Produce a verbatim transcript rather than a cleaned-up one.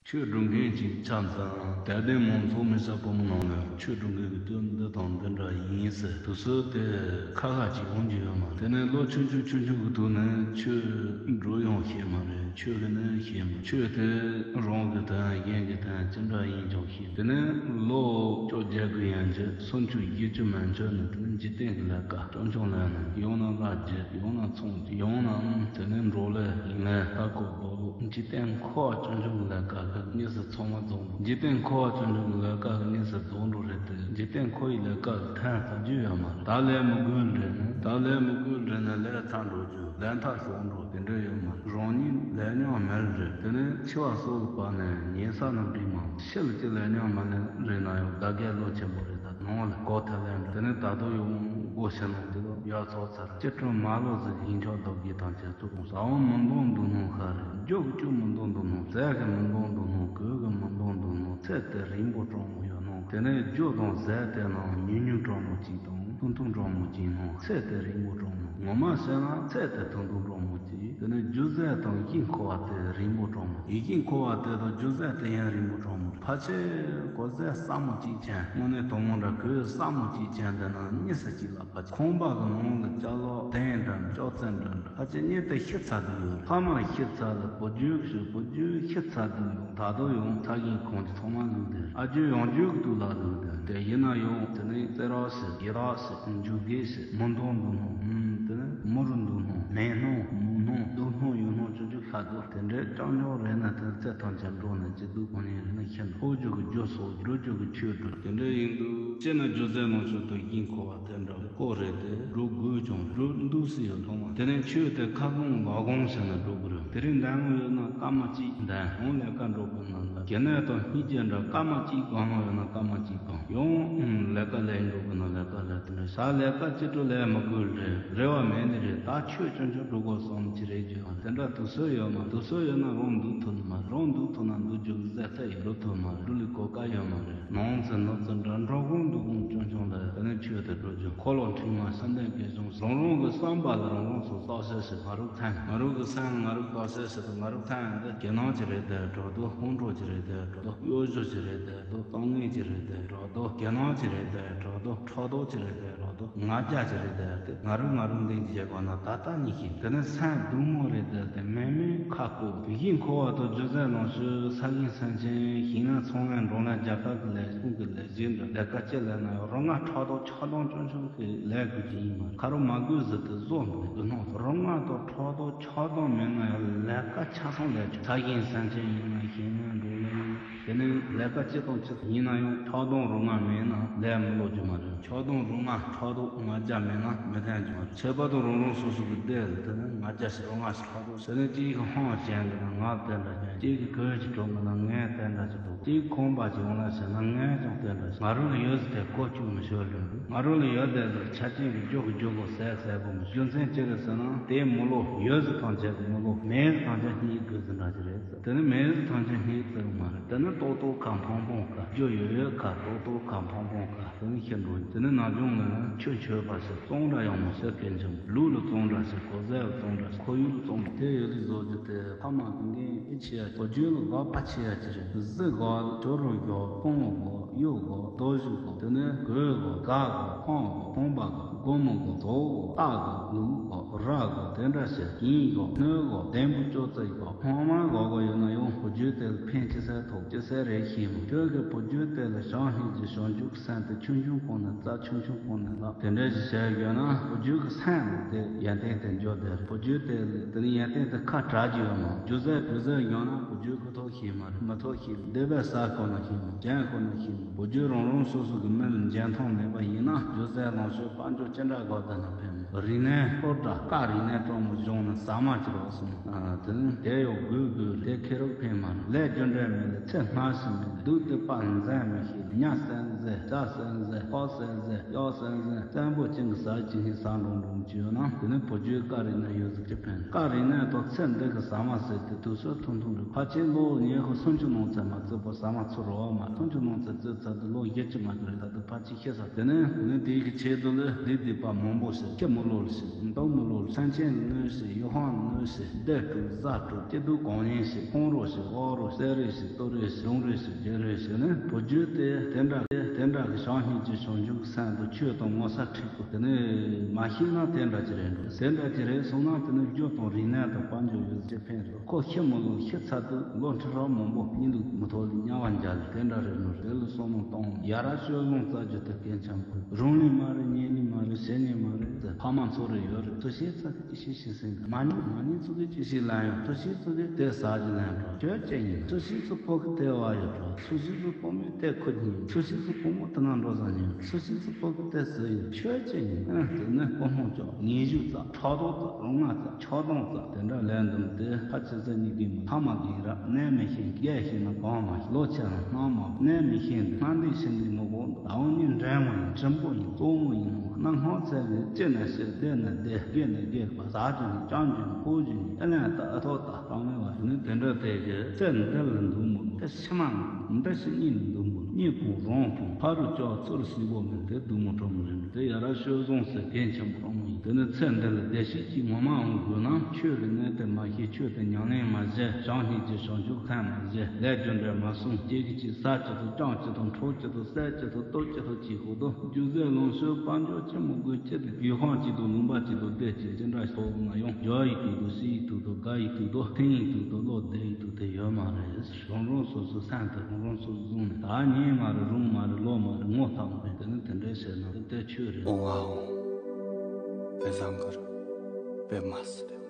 ཆོས་སྒྲུབ་མཁན་གྱི་ཆ་ཚང་དད་ལྡན་མང་ཚོགས་མི་སེར་ཕོ་མོ་རྣམས་ལ་ཆོས་སྒྲུབ་མཁན་གྱི་དོན་འདི་དང་འདི་འདྲ་ཡིན་ཟེར་དུས་ཚོད་དེ་ཁ་ཁ་ཅིག་འོང་རྒྱུ་ཡོད་མ་རེད། དེ་ནས་ལོ་ཆུང་ཆུང་ཆུང་ཆུང་གི་དུས་ནས་ཆོས་འགྲོ་ཡང་ཤེས་མ་རེད། ཆོས་གི་ནི་ཤེས་མ། ཆོས་དེ་རང་གི་དོན་གཞན་གྱི་དོན་ཅི་འདྲ་ཡིན་ཀྱང་ཤེས། དེ་ནས་ལོ་བཅོ་བརྒྱད་དགུ་ཡན་ཆད་སུམ་ཅུ་བཞི་བཅུ་མན་ཆད་ནས་དེ་ནས་འཇིག་རྟེན་གྱི་ལས་ཀ་ཆུང་ཆུང་ལས་ནས་ཡང་ན་ལ་རྒྱུ་ཡང་ན་ཚོང་རྒྱུ་ཡང་ན་དེ་ནས་འབྲོག་ལས་ལས་ལྟ་སྐོར་འབོ་འཇིག་རྟེན་འཁོར་བ་ཆུང་ཆུང་གི་ལས་ཀ་གི་གཉིས་སུ་ཚང་མ་རྫོགས་འགྲོ། འཇིག་རྟེན་འཁོར་བ་ཆུང་ཆུང་གི་ལས་ཀ་གི་གཉིས་སུ་རྫོགས་འགྲོ་རེད་དེ། འཇིག་རྟེན་འཁོར་བའི་ལས་ཀ་གི་ཐན་ཟ་རྒྱུ་ཡོད་མ་རེད། ད་ལས་མི་དགོས་རེད་ནི། ད་ལས་མི་དགོས་རེད་ནི་ལས་ཚར་འགྲོ་རྒྱུ་ལས་མཐའ་ཞོག་འགྲོ་དེ་འདྲ་ཡོད་མ་རེད། རང་ཉིད་ལས་མྱོང་མེད་རེད། དེ་ནི་འཆི་བ་སོགས་ཀྱི་བར་ནས་ཉལ་ས་ནང་འགྲིག་མ་ཤི་ལ་ཅི་ལས་མྱོང་མ་ལས་རེད་ན་ཡང་དགའ་གས་བློ་ཆེན་པོ་རེད། ད་ནང་ལ་གོ་ཐ་ལན་འདྲ། དེ་ནི་ད་དུང་ཡང་སྒོ་ཕྱི་ནང་དེ་ལ་ཡར་ཚོགས་ཚར། ཅི་སྤྲོ་མ་ལོ་ཟིག་ཡིན་ཆོག་རྡོ་རྗེ་དང་བཅས་ཚུར་རུང་ཟ་འོང་མི་འདོང་འདུག་སྣང་ཤ་རེད། རྒྱུ་གི་རྒྱུ་མི་འདོང་འདུག་སྣང་། ཟས་གི་མི་འདོང་འདུག་སྣང་། གོས་གི་མི་འདོང་འདུག་སྣང་། ཚེ་དེ་རིང་པོ་གྲང་མོ་ཡོད་སྣང་། དེ་ནས་རྒྱུ་དང་ཟས་དེ་ནང་ཉུང་ཉུང་གྲང་མོ་གཅིག་དང་ཐུང་ཐུང་གྲང་མོ་གཅིག་སྣང་། ཚེ་དེ་རིང་པོ་གྲང་མོ། ངོ་མ་བཤད་ན་ཚེ་དེ་ཐུང་ཐུང་གྲང་མོ་གཅིག། དེ་ནས་རྒྱུ་ཟས་དང་ཡིད་ཀྱི་འཁོར་བ་དེ་རིང་པོ་གྲང་མོ། ཡིད་ཀྱི་འཁོར་བ་དེ་དང་རྒྱུ་ཟས་དེ་ཡང་རིང་པོ་གྲང་མོ། ཕལ་ཆེར་གོས་ཟས་སྲབ་མོ་གཅིག་ཅན། དངོས་གནས་དོན་མོ་འདྲ་གོས་སྲབ་མོ་གཅིག་ཅན་འདི་ན་གཉིས་སུ་གཅིག་ལ་ཕལ་ཆེར་ཁང་པ་གི་ནང་ལ་ཅ་ལག་གདན་འདྲ་ཅོག་ཙེ་འདྲ་འདྲ་ཕལ་ཆེར་གཉིས་དེ་ཤི་ཚར་དུ་ཡོད། ཕ་མ་ཤི་ཚར་ལ་བུ་རྒྱུད་ཤི་བུ་རྒྱུད་ཤི་ཚར་དུ་ཡོད། ད་དུང་ཡང་ཚ་གིན་ཁོང་གི་ཚང་མ་ལུས་དེ་ཨ་ཇོ་ཡང་ཇོ་གི་དུས་ལ་ལུས་དེ་དེ་ཡིན་ན་ཡང་དེ་ནས་རྩེ་རག་ཤི་ཡི་རག་ཤི་འཇུ་དགེ་ཤི་མི་འདང་འདུག་སྣང་། དེ་ནས་མུ་རུ་འདུག་སྣང་མེད་སྣང་མུ་སྣང་སྡུག་སྣང་ཡོད་སྣང་ཅོ་ཅོ་ཤ་དུ་དེ་འདྲའི་ཅང་ཉོག་རེད་ན་དེ་ཚེ་ཐམས་ཅད་འགྲོ་ན་ཅི་སྡུག་གང་ཡིན་རེད་ན་ཤི་འགྲོ། ཨོ་ཇོ་གི་རྒྱུ་སོགས་འགྲོ་ཇོ་གི་ཆོས་འགྲོ་དེ་འདྲ་ཡིན་དུས་ཅི་ན་རྒྱུ་ཟས་ནང་ཆོས་དང་ཡིད་ཀྱི་འཁོར་བ་དེ་འདྲ་ལྐོག་རེད་དེ་འགྲོ་དགོས་ཀྱང་འགྲོ་འདུག་སྲིད་ཡོད་མཐོང་བ། དེ་ནས་ཆོས་དེ་ཁ་སྐོང་ལག་སྐོང་བྱས་ན་འགྲོ་དགོས་རེད། དེ་རིང་འདང་ཡོད་ན་སྐར་མ་གཅིག་འདང་འོང་ལས་ཀ་འགྲོ་དགོས་ན་ལ་གྱི་ནས་དང་སྙིང་རྗེ་འདྲ་སྐར་མ་གཅིག་གང་ཡོད་ན་སྐར་མ་གཅིག་གང་ཡོང་ལས་ཀ་ལས་འགྲོ་དགོས་ན་ལས་ཀ་ལས་དེ་འདྲ་ས་ལས་ཀ་ཅི་སྤྲོ་ལས་མི་དགོས་རེད། རེ་བ་མེད་ནི་རེད། ད་ཆོས་ཆུང་ཆུང་འགྲོ་དགོས་བསམ་གྱི་རེད་རྒྱུ་དེ་འདྲ་དུས་ཚོད་ཡོད་མ་དུས་ཚོད་ཡོད་ན་རང་འདུག་ཐུབ་ནི་མ་རང་འདུག་ཐུབ་ན་འདུག་རྒྱུ་ཟས་ཚད་ཡོད་འགྲོ་ཐུབ་མ་རེད། འགྲོ་ལས་གོ་སྐབས་ཡོད་མ་རེད། ནང་ཚེ་ནུབ་ཚེ་འདྲ་འགྲོ་དགོས་འདུག་དགོས་ཆུང་ཆུང་ལ་དེ་ནས་ཆོས་དེ་འགྲོ་རྒྱུ་འཁོར་ལོ་འཁྲིག་མ་བསམ་གཏན་གྱི་གཞུང་རང་རང་གི་བསམ་པ་ལ་རང་རང་ཚོ་བརྟག་དཔྱད་བྱེད་ང་རང་ཐན་ང་རང་གི་སེམས་ང་རང་བརྟག་དཔྱད་བྱེད་ང་རང་ཐན་འདི་རྒྱ་ནག་གི་རེད་དེ་འགྲོ་དོ་ཧོང་འགྲོ་གི་རེད་དེ་འགྲོ་དོ་གཡོ་སྒྱུ་གི་རེད་དེ་འགྲོ་དོ་ཏང་ངེ་གི་རེད་དེ་འགྲོ་དོ་རྒྱ་ནག་གི་རེད་དེ་འགྲོ་དོ་ཕྲག་དོག་གི་རེད་དེ་འགྲོ་དོ་ང་རྒྱལ་གྱི་རེད་དེ་དེ་ང་རང་ང་རང་འདི་གི་བྱེད་དགོས་ན་ད་ལྟ་ཉིད་ཀྱི་དེ་ནི་སེམས་སྡུག་མོ་རེད་དེ་དེ་མེད་མེད་ཁ་ཁོ་དེ་ཡིད་འཁོར་བ་དང་རྒྱུ་ཟས་ནང་ཆོས་ས་གིན་སེམས་ཅན་ཞིང་ན་ཚོང་ལས་འགྲོ་ན་རྒྱལ་ཁབ་ཀྱི་ལས་ཁུངས་ཀྱི་ལས་བྱེད་འདྲ་ལས་ཀ་ཅི་ལས་ན་ཡང་རོ་ང་ཕྲག་དོག་ཆགས་སྡང་ཅུང་ཆུང་གི་ལས་དགོས་ཀྱི་ཡིན་མ་རེད། ཁ་རོ་མ་དགོས་ཟེར་དེ་བཟོ་མི་དགོས་ནོ། རོ་ང་དང་ཕྲག་དོག་ཆགས་སྡང་མེད་ན་ཡང་ལས་ཀ་ཆ་ཚང་ལས་ཆོག་ས་གིན་སེམས་ཅན་ཡིན་ན་ཞིང་ན་འགྲོ་ན་དེ་ནི་ལས་ཀ་ཅི་དང་ཅི་ཡིན་ན་ཡང་ཆགས་སྡང་རོ་ང་མེད་ན་ལས་མི་ལོ་རྒྱུ་མ་རེད། ཆགས་སྡང་རོ་ང་ཕྲག་དོག་ང་རྒྱལ་མེད་ན་མི་ཐན་རྒྱུ་མ་རེད། ཁྱད་པར་དུ་རང་རང་སོ་སོ་གི་སྡེ་ལ་དེ་ནི་ང་རྒྱལ་ཞིག་རོ་ང་ཞིག་ཕྲག་དོག་ཟེར་ནས་གཅིག་གི་ཧང་ཅན་འདི་ན་ང་དེ་འདྲ་ཅན། གཅིག་གི་གོས་ཀྱི་གྲོགས་མི་ན་ངས་དེ་འདྲ་ཅིག་འདུག་གཅིག་ཁང་པ་ཅིག་འོང་ལ་ཟེར་ན་ངས་ཀྱང་དེ་འདྲ་ཅིག་ང་རང་གི་ཡོད་ཟེར་ཏེ་གོ་བཅུག་མི་ཤོར་ལུས་འདུག་ང་རང་ལ་ཡོད་དེ་ཟེར་ཆ་རྐྱེན་གྱི་རྒྱུ་གི་རྒྱུ་གོ་ཟས་ཟས་གོ་མི་ཤོར། རྒྱུ་མཚན་ཅི་རེད་ཟེར་ན་དེའི་མི་ལོ་ཡོད་ཟེར་ཐམས་ཅད་གི་མི་ལོ་མེད་ཟེར་ཐམས་ཅད་སྙིང་དགོས་ཟེར་འདྲ་ཅིག་རེད་ཟེར། དེ་ནི་མེད་ཟེར་ཐམས་ཅད་སྙིང་བཙིར་མ་རེད། དེ་ནི་ཏོག་ཏོག་ཁ་འཕང་འཕང་ཁ་རྒྱུ་ཡོད་ཡོད་ཁ་ཏོག་ཏོག་ཁ་འཕང་འཕང་ཁ་དེ་ནི་ཤི་འགྲོ། དེ་ནི་ནམ་བྱུང་ལ་ཆོས་ཆོས་པ་ཞིག་བཙོང་འདྲ་ཡང་མི་ཤེས་མཁན་ཅིག་ལུག་ལ་བཙོང་འདྲ་ཞིག་གོ་ཟས་ལ་བཙོང་འདྲ་ཞིག་ཁོར་ཡུག་ལ་བཙོང་འདྲ་དེ་ཡོད་ལུགས་བཟོ་རྒྱུ་དེ་ཕ་མ་གི་འགན་ཨེ་ཆེ་ཡ་གོ་རྒྱུ་ལ་དགའ་ཕ་ཆེ་ཡ་ཅི་རེད། གཟི་དགའ་ཇོ་རུ་དགའ་ཕུང་བོ་དགའ་གཡུ་དགའ་རྡོ་བཞི་དགའ་དེ་ནི་གོས་དགའ་དགའ་ཁང་དགའ་ཁང་པ་དགའ་སྒོར་མོ་དགའ་ཟོག་དགའ་རྟ་དགའ་ལུག་དགའ་ར་དགའ་དེ་འདྲ་ཞིག་ཡིན་དགའ་སྣོད་དགའ་ལྡེམ་བུ་ཅོག་ཙེ་དགའ་ཧང་མ་དགའ་དགའ་ཡོད་ན་ཡང་གོ་རྒྱུ་དེ་ལ་ཕན་ཅི་སེ་ཐོགས་ཅི་སེ་རེད་ཤེས་མོ། ཁྱོད་ཀྱི་བུ་རྒྱུད་དེ་ལ་བྱང་སྙིང་རྗེ་བྱང་ཆུབ་ཀྱི་སེམས་དེ་ཆུང་ཆུང་གོང་ནས་རྩ་ཆུང་ཆུང་གོང་ནས་ལགས། དེ་འདྲ་ཞིག་བྱས་ཡོད་ན་བུ་རྒྱུད་ཀྱི་སེམས་དེ་ཡོན་ཏན་དེ་འཇོག་བསྡད། བུ་རྒྱུད་དེ་ལ་དེ་ནི་ཡོན་ཏན་དེ་ཁ་གྲག་གི་ཡོད་མོ། རྒྱུ་ཟས་བུ་ཟས་ཡོང་ན་བུ་རྒྱུད་ཁོ་ཐོག་ཤེས་མ་རེད། མི་ཐོག་ཤེས་རེད། སྡེ་བའི་ས་ཁོ་ན་ཤེས་མོ། གྱེན་ཁོ་ན་ཤེས་མོ། བུ་རྒྱུད་རང་རང་སོ་སོ་གི་མི་ལ་འཇོན་ཐང་མེད་པ་ཡིན་ན་རྒྱུ་ཟས་ལོངས་སྤྱོད་དཔལ་འབྱོར་ཅི་འདྲ་དགོས་དེ་ན་ཕན་མོ། རིག་གནས་སློབ་གྲྭ་བཀའ་རིག་གནས་སྤྲོ་མོ་སྦྱོང་ན་ཟ་མ་ཅི་རོགས་སོང་། དེ་ནི་དེ་ཡོད་དགོས་དགོས་དེ་ཁེ་རོགས་ཕན་མ་རེད། ལས་རྒྱུ་འབྲས་མེད་ལ་ཚེ་སྔ་ཕྱི་མེད་ལ་སྡུག་སྡུག་པ་འཛེམ་མི་ཤེས་ལ་ཉ་སེམས་ཟེར་ཇ་སེམས་ཟེར་ཕོ་སེམས་ཟེར་གཡོག་སེམས་ཟེར་བཙན་པོ་ཅན་གྱི་ཟ་ཅི་ཧི་ཟ་འགྲོ་འགྲོ་ཅི་ཡོད་ན་དེ་ནི་བུ་རྒྱུད་བཀའ་རིག་གནས་ཡོད་ཟེར་གྱི་ཕན། བཀའ་རིག་གནས་ཐོག་ཚེ་འདི་གི་ཟ་མ་ཟེར་དེ་དུས་ཚོད་ཐུང་ཐུང་རེད། ཕལ་ཆེར་ལོ་ཉི་ཤུ་སུམ་ཅུ་ནང་ཚེ་མ་བརྩི་བར་ཟ་མ་ཚུར་རོ་བ་མ་སུམ་ཅུ་ནང་ཚེ་བརྩི་ཚར་དུས་ལོ་བཞི་བཅུ་མ་གི་རེད། ད་དུ་ཕལ་ཆེར་ཤེས་ས་དེ་ནས་དེ་ནས་དེའི་གི་ཆེད་དུ་ལས་སྡིག་སྡིག་པ་མང་པོ་ཞིག་ཁྱི་མི་ལོ་ལ་ཞིག་མདོག་མི་ལོ་ལ་སེམས་ཅན་ལ་གནོད་ཞིག་ཡུལ་ཧོང་ལ་གནོད་ཞིག་སྡེ་དཀྲུག་གཟའ་དཀྲུག་སྐྱིད་སྡུག་གང་ཡིན་ཞིག་ཁོང་རོ་ཞིག་ཨོ་ ལྟོ་རུ་གསལ་རེ་ཞིག་ལྟོ་རེ་ཞིག་ལུང་རེ་ཞིག་རྒྱན་རེ་ཞིག་ནི་བུ་རྒྱུད་དེ་དེ་འདྲ་དེ་དེ་འདྲ་གི་བྱང་སྙིང་རྗེ་བྱང་ཆུབ་སེམས་དང་ཆོས་དང་ངོ་ས་འཁྲིག་པོ་དེ་ནི་མ་ཤེས་ན་དེ་འདྲ་ཅི་རེད་འགྲོ། དེ་འདྲ་ཅི་རེད་གསུངས་ན་དེ་ནི་རྒྱུ་དང་རིག་གནས་དང་དཔལ་འབྱོར་ཡོད་ཅེས་ཕན་རེད། ཁོ་ཤི་མི་ལོ་ཤི་ཚར་དུས་ལོ་ཁྲི་ཕྲག་མང་པོ་སྙིང་སྡུག་མི་ཐོག་ལ་དམྱལ་བ་མཇལ་ལ་དེ་འདྲ་རེད་ནོ། དེ་ལ་བསམ་བློ་གཏོང་ཡ་ར་སྤྱོད་བཟང་རྩ་རྒྱུ་དེ་གལ་ཆེན་པོ་རེད། རང་ལས་མ་རེད་གཉེན་ལས་མ་རེད་ཟེར་ཉན་མ་རེད་ཟེར་ཕ་མ་ཚོ་རེ་ཡོད་རེད། ཚོ་ཤེས་ཚ་ཅི་ཞིག་ཤི་སེམས་མ་ཉིད་མ་ཉིད་ཚོ་གི་ཅི་ཞིག་ལན་ཡོད། ཚོ་ཤེས་ཚོ་གི་དེ་ཟ་ཅི་ལན་འགྲོ་ཁྱོད་ཅི་ཉིད། ཚོ་ཤེས་ཚོ་ཕོ་གི་དེ་བ་ཡོད་འགྲོ། ཚོ་ཤེས་ཚོ་ཕོ་མོའི་དེ་ཁོ་ཉིད། ཚོ་ཤེས་ཚོ་ཕོ་མོ་དེ་ན་འགྲོ་ས་ཉིད། ཚོ་ཤེས་ཚོ་ཕོ་གི་དེ་ཟི་ཡོད། ཁྱོད་ཅི་ཉིད། ཨ་དེ་ནི་ཕོ་མོ་ཅོག་ཉེས་ཞུ་ཙག་ཕྲག་དོག་ཙག་རུང་ང་ཙག་ཆགས་སྡང་ཙག་དེ་འདྲ་ལན་འདུམ་དེ་ཕ་ཆེ་ས་ཉིད་ཀྱི་མི་ཐ་མ་གིན་ར་གནས་མི་ཤེས་རྒས་ཤེས་ན་གང་མ་ཤེས་ལོ་ཆེ་ན་སྣང་མ་གནས་མི་ཤེས་འདི་སྣང་འདི་ཤེས་འདི་ངོ་གོ་ཟླ་བ་གཉིས་འདྲེན་མོ་ཡིན་གྲིམ་པོ་ཡིན་གཙོ་བོ་ཡིན་ནོ། རྣམ་སྣང་ཚད་ལས་བཅད་ན་ཤེས་བདེ་ན་བདེ་རྒས་ན་རྒས་པ་ཟག་གྱོན་ནི་སྤྱང་གྱོན་ནི་ཕོ་གྱོན་ནི་ཨེ་ལན་ད་ཨ་ཐོ་ད་གཏང་མེད་བ་ནི་དེ་འདྲ་དེ་གི་ཚེ་འདི་ལ་འདུག་མོ་ལོ་ཚེ་ཕྱི་མ་འདི་ཕྱི་གཉིས་ལ་འདུག་མོ་ལོ་གཉིས་ཕུང་རང་ཕུང་ཕ་རུ་ལྕོག་ཚུར་སྲིད་པོ་མིན་དེ་འདུག་མོ་གྲོགས་མོ་རིན་དེ་ཡ་ར་ཤོད་བཟུང་ཟེར་གན་ཆེན་པོ་རང་མོ་ཡིན། དེ་ནི་ཚེ་འདི་ལ་བདེ་སྐྱིད་ཀྱི་ངོ་མ་འོང་དགོས་ན་ཆོས་ཀྱི་གནས་དེ་མ་ཤེས། ཆོས་དེ་ཉམས་ལེན་མ་བྱས། བྱང་སྙིང་རྗེ་བྱང་ཆུབ་སེམས་མ་བྱས། ལས་རྒྱུ་འབྲས་མ་བསྲུངས། སྐྱེ་གི་ཅི་ཟ་ཅི་ཐུབ་སྤྱང་ཅི་ཐུབ་འཕྲོག་ཅི་ཐུབ་བསད་ཅི་ཐུབ་གཏུབ་ཅི་ཐུབ་ཅི་ཁུག་ཏུ་རྒྱུ་རྫས་ལོངས་སྤྱོད་དཔལ་འབྱོར་ཅི་མི་དགོས་ཅི་དུ་རྒྱུ་ཤིང་ཅི་དུ་ལུང་པ་ཅི་དུ་སྡེ་ཅི་ཅི་འདྲ་ཞོག་ན་ཡང་འཇོག་ཡི་དུས་དུ་ཤི་ཡི་དུས་དུ་དགའ་ཡི་དུས་དུ་ཐིང་ཡི་དུས་དུ་བློ་བདེ་ཡི་དུས་དེ་ཡོད་མ་རེད། རང་རང་སོ་སོའི་སེམས་དེ་རང་རང་སོ་སོ་བཟུང་ནས་ད་ཉིན་མ་རེད་རུང་མ་རེད་ལོ་མ་རེད་ངོ་ཐག་མ་རེད། དེ་ནི་དེ་འདྲའི་བྱས་ན་དེ་ཆོས་རེད། ཨོ་ཝའོ། བེ་བཟང་གར། བེ་མ་སི་བེ།